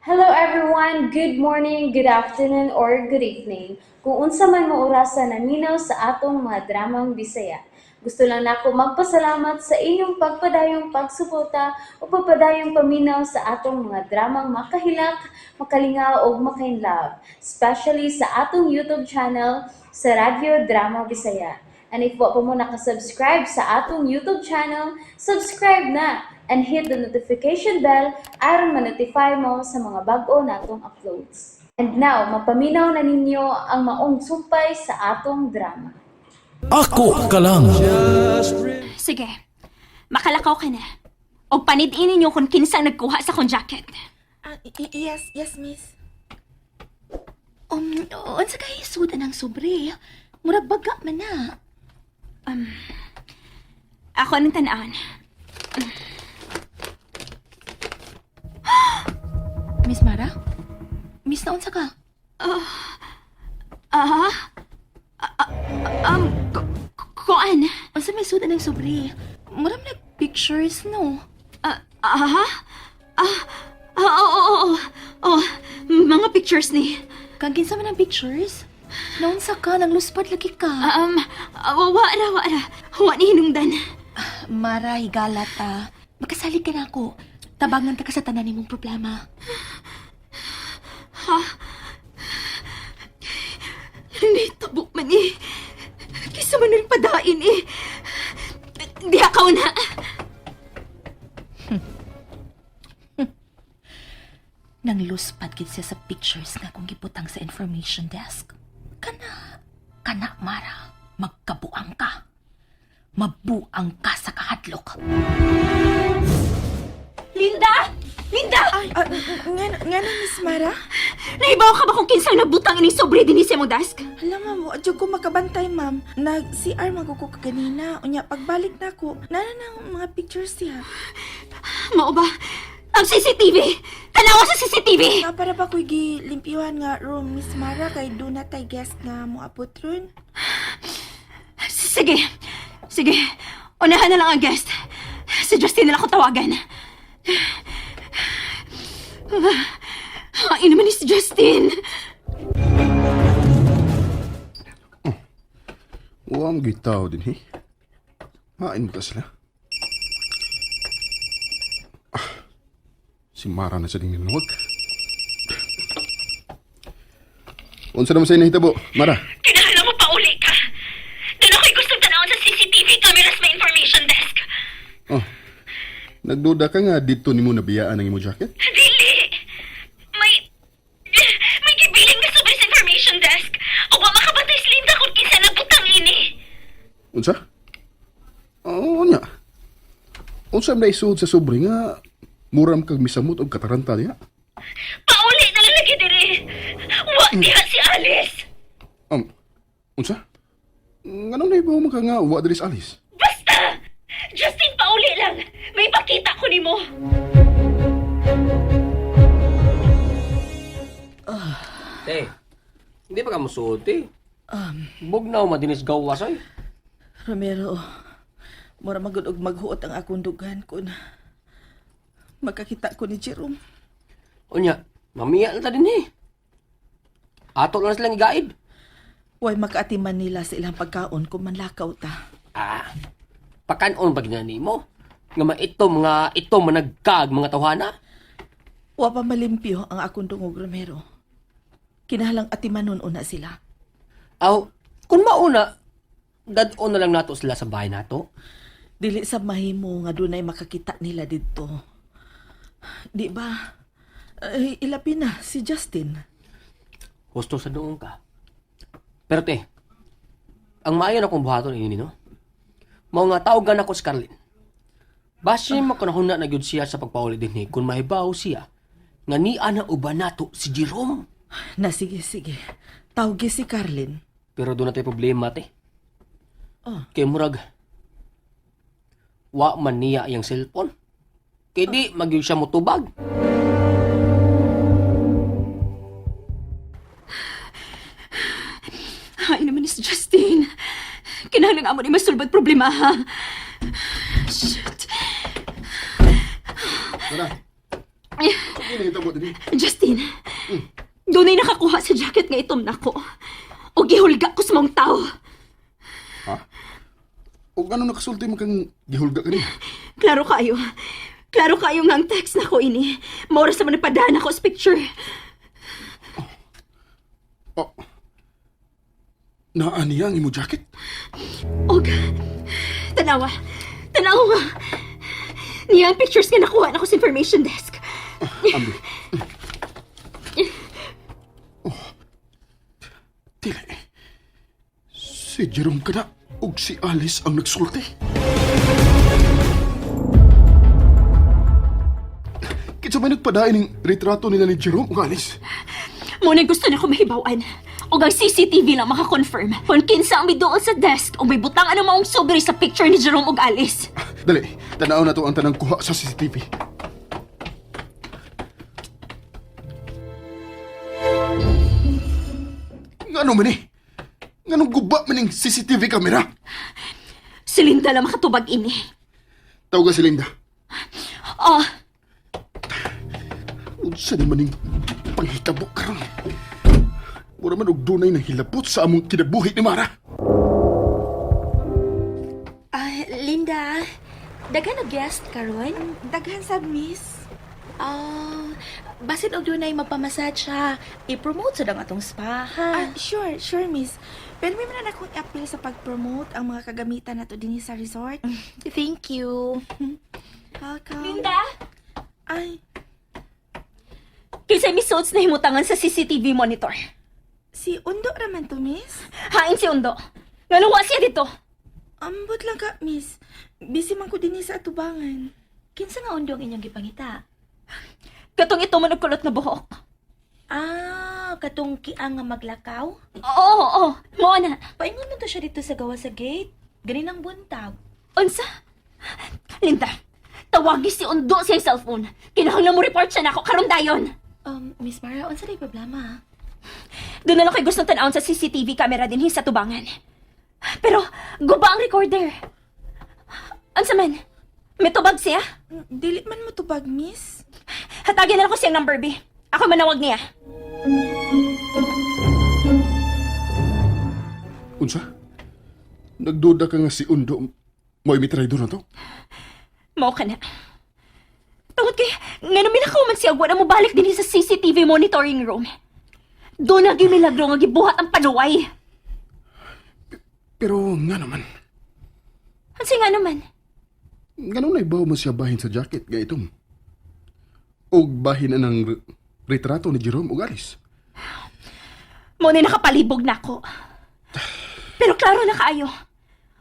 Hello everyone! Good morning, good afternoon, or good evening. Kung unsa man mo orasa naminaw sa atong mga dramang Bisaya. Gusto lang nako magpasalamat sa inyong pagpadayong pagsuporta o pagpadayong paminaw sa atong mga dramang makahilak, makalingaw ug makainlove, especially sa atong YouTube channel sa Radyo Drama Bisaya. And if wa pa mo nakasubscribe sa atong YouTube channel, subscribe na and hit the notification bell aron ma-notify mo sa mga bag-o natong uploads. And now, mapaminaw na ninyo ang maong sumpay sa atong drama. Ako ka lang. Sige, makalakaw ka na. O panidin ninyo kung kinsa nagkuha sa akong jacket. Ah, yes, miss. Unsa kay sudan ang sobre? Murag baga man na. Ako anong tanaan. Miss Mara? Miss, naunsa ka? Ah? Ah, Kuan? Unsa may sudan ang sobre? Murag nag pictures no. Ah, ah, ah, ah, oo, oo, oo. Oh, mga pictures ni. Kang kinsa man ang pictures? Naunsa ka nang luspad lagi ka. Wa ra, wa ra. Wa ni hinungdan. Mara, higala ta. Makasalig ka na ako. Tabangan ta ka sa tanan nimong problema. Nitabo man eh. Kisa man rin padain eh. Diha ka na. Nang luspad gid siya sa pictures nga kung gibutang sa information desk. Kana, kana Mara, magkabuang ka. Mabuang ka sa kahadlok. Linda! Linda! Ay, ah, nga na, Miss Mara? Naibaw ka ba kung kinsang nagbutang ining sobre dinhi sa imong desk? Hala, ma'am, wa jud ko makabantay, ma'am. Nag-CR man ko kaganina. Unya, pagbalik na ko, nana ng mga pictures siya. Mao ba? Ang CCTV! Tanawa sa CCTV! Nga para ba ko'y gilimpyuhan nga room, Miss Mara, kay do na tay guest nga moabot ron. Sige. Sige. Unahan na lang ang guest. Si Justin na lang ako tawagan. Ay naman ni si Justin. Wa mo gitaw din, he. Hain mo ta sila. Ah, si Mara na sa ding nanawag. Unsa naman sa inahitabo, Mara? Kinahanglan mo pa uli ka. Doon ako'y gustong tanawon sa CCTV cameras may information desk. Oh, nagduda ka nga dito nimo nabiyaan ang imo jacket? Dili! May... May gibiling na sobre sa information desk. O wa makabantay si Linda kung kinsa nagbutang ini. Unsa? Oo nya. Unsa man isuod sa sobre nga muram kag misamot og kataranta diha? Pauli na lang lagi diri. Wa diha si Alice. Unsa? Nganong naibaw man ka nga wa diri sa Alice? Basta! Justin, pauli lang. May pakita ko nimo. Te, hindi pa ka musuot eh. Bugnaw madinis gawas ay. Romero, mura magud og maghuot ang akong dugan kun magkakita ko ni Jerome. Unya, mamiya na ta din eh. Ato lang silang igaid. Way makaatiman nila sa ilang pagkaon kung manlakaw ta. Ah, pakanon pag nga nimo. Nga maito mga ito managkag mga tawhana. Wa pa malimpyo ang akong dungog, Romero. Kinahalang atimanon una sila. Aw, kung mauna, dad-on na lang nato sila sa bahay nato. Dili sa mahimo nga dunay makakita nila didto. Di ba? Ay, ilabi na si Justin. Gusto sa doon ka. Pero te, ang maayo na kong buhaton ini no. Mao nga tawagan ako si Carlin. Basin makunahuna na gyud siya sa pagpauli dinhi kung mahibaw siya nga niya na uban nato si Jerome. Na sige, sige. Tawgi si Carlin. Pero doon natin problema te. Oh. Kay murag wa man niya iyang cellphone. Kay di magyud siya motubag. Ay naman ni si Justin. Kinahanglan nga mo ni masulbad problema ha. Shit. Mara. Ano nahitabo din? diri. Justin, dunay nakakuha sa jacket nga itom nako. O gihulga ko sa mong tao. Ha? O ano nakasulti mo kang gihulga ka niya? Klaro kayo. Klaro kayo nga ang text nako ini. Maura sa mga nagpadaan ako sa picture. Oh. Naa niya ang imo jacket? Og, tanawa. Tanawa. Niya ang pictures nga nakuha nako sa information desk. Ambi. Oh. Dili. Si Jerome ka na ug si Alice ang nagsulti. Kinsa may nagpadain ng retrato nila ni Jerome ug Alice? Mo na gusto na ko mahibawan. Og ang CCTV lang makakonfirm kung kinsa ang miduol sa desk o may butang ano maong sobre sa picture ni Jerome og Alice. Dali, tanaw na to ang tanang kuha sa CCTV. Ngano man eh? Nganong guba man ning CCTV camera? Si Linda lang makatubag ini. Tawagan si Linda. Oh, Unsa naman ning panghitabo karon? Mura man og dunay nang hilabot sa among kinabuhi ni Mara. Ah, Linda, daghan og guest karon? Daghan sad, miss. Ah, basin og dunay magpamassage ha. I-promote sa dang atong spa ha. Ah, sure, sure, miss. Pero may man akong i-appeal sa pag-promote ang mga kagamitan nato dinhi sa resort. Thank you. Welcome. Linda! Ay, Kinsa may suits na himutangan sa CCTV monitor. si Undo raman to, miss. Hain si Undo. Ngaluwa siya dito. Ambot lang ka, miss. Busy man ko dinhi sa atubangan. Kinsa nga undo ang inyong gipangita? Katong ito man og kulot na buhok. Ah, katong kiang nga maglakaw? Oo, oo, oo. Mo na. Paingon mo to siya dito sa gawa sa gate. Ganinang buntag. Unsa? Linda, tawagi si Undo sa iyang cellphone. Kinahanglan mo report siya nako karon dayon. Miss Mara, unsa day problema? Doon na lang kay gusto tan-awon sa CCTV camera din sa tubangan. Pero guba ang recorder. Unsa man? May tubag siya? Dili man mo tubag, miss. Hatagin na lang ko siyang number, B. Ako manawag niya. Unsa? Nagduda ka nga si Undo mo'y mitraidor na to? Mao ka na. Tungod kay, nga nung man siya, wala mo balik din sa CCTV monitoring room. Doon na milagro nga gibuhat ang panuway. Pero nga naman, Ansi nga naman, nganong naibaw mo siya bahin sa jacket ga itom? Og bahin na ng retrato ni Jerome ug Alice. mo na nakapalibog na ako. Pero klaro na kaayo,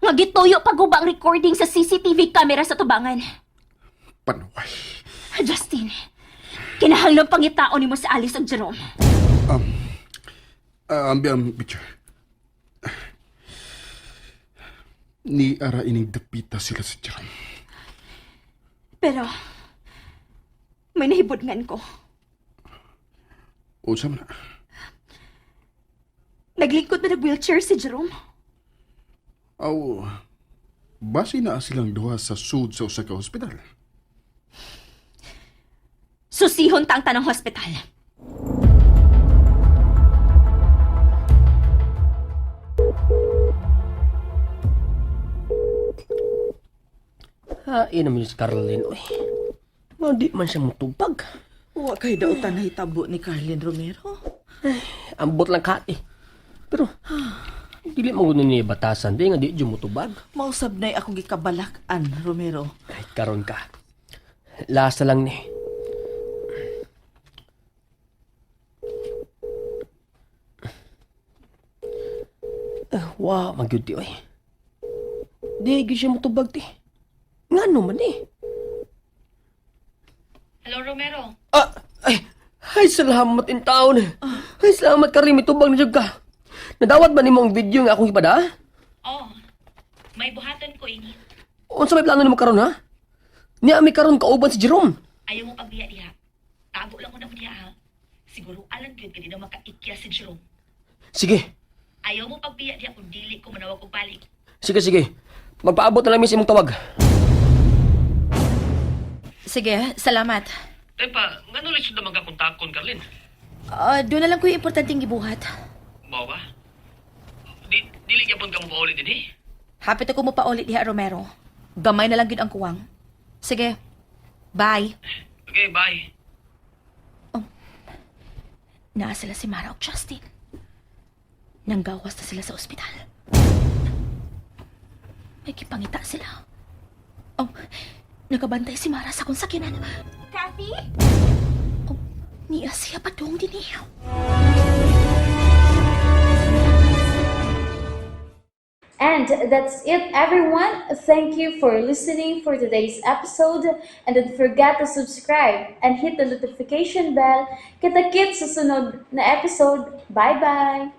nga gituyo paguba ang recording sa CCTV camera sa tubangan. Panuway. Justin, kinahanglan pangitaon nimo sa Alice ug Jerome. Ambi ang picture. Ni ara ining dapita sila sa Jerome. Pero, may nahibudngan ko. Unsa man na? Naglingkod na nag-wheelchair si Jerome. Aw, base na silang duha sa sud sa usa ka ospital. Susihon ta ang tanang hospital. Ha, naman si Carlin, oy. Nga di man siya mutubag. Wa kay dautan nahitabo ni Carlin Romero. Ambot lang ka, eh. Pero, dili man gud ni batasan, di nga di jud mutubag. Mausab na'y akong gikabalak-an, Romero. Kahit karon ka. Lasa lang ni. Wa, magyud di, oy. Di, gyud siya mutubag, di. Ngano man, eh. Hello, Romero. Ah, ay, ay, salamat in taon. Ay, salamat ka rin, mitubag na jud ka. Nadawat ba nimo ang video nga akong ipada? Oh, may buhatan ko ini. Unsa may plano nimo karon ha? Niya mi karon kauban si Jerome. Ayaw mo pagbiya diha. Tago lang ko na mo diha ha. Siguro alang gyud kay di na makaikya si Jerome. Sige, Ayaw mo pagbiya diha kung dili ko manawag og balik. sige, sige. Magpaabot na lang mi sa imong tawag. Sige, salamat. Tay pa, ngano lisod naman ka kontakon, Carlin? Ah, doon na lang ko yung importanteng gibuhat. Mao ba? Di, dili gyapon ka mo pauli din eh. Hapit ako mo paulit diha, Romero. Gamay na lang gyud ang kuwang. Sige. Bye. Okay, bye. Naa sila si Mara ug Justin. Nanggawas na sila sa ospital. May kipangita sila. Oh, nakabantay si Mara sa akong sakinan. Kathy? Oh, niya siya padung din niya. And that's it, everyone. Thank you for listening for today's episode. And don't forget to subscribe and hit the notification bell. Kita-kits sa sunod na episode. Bye-bye!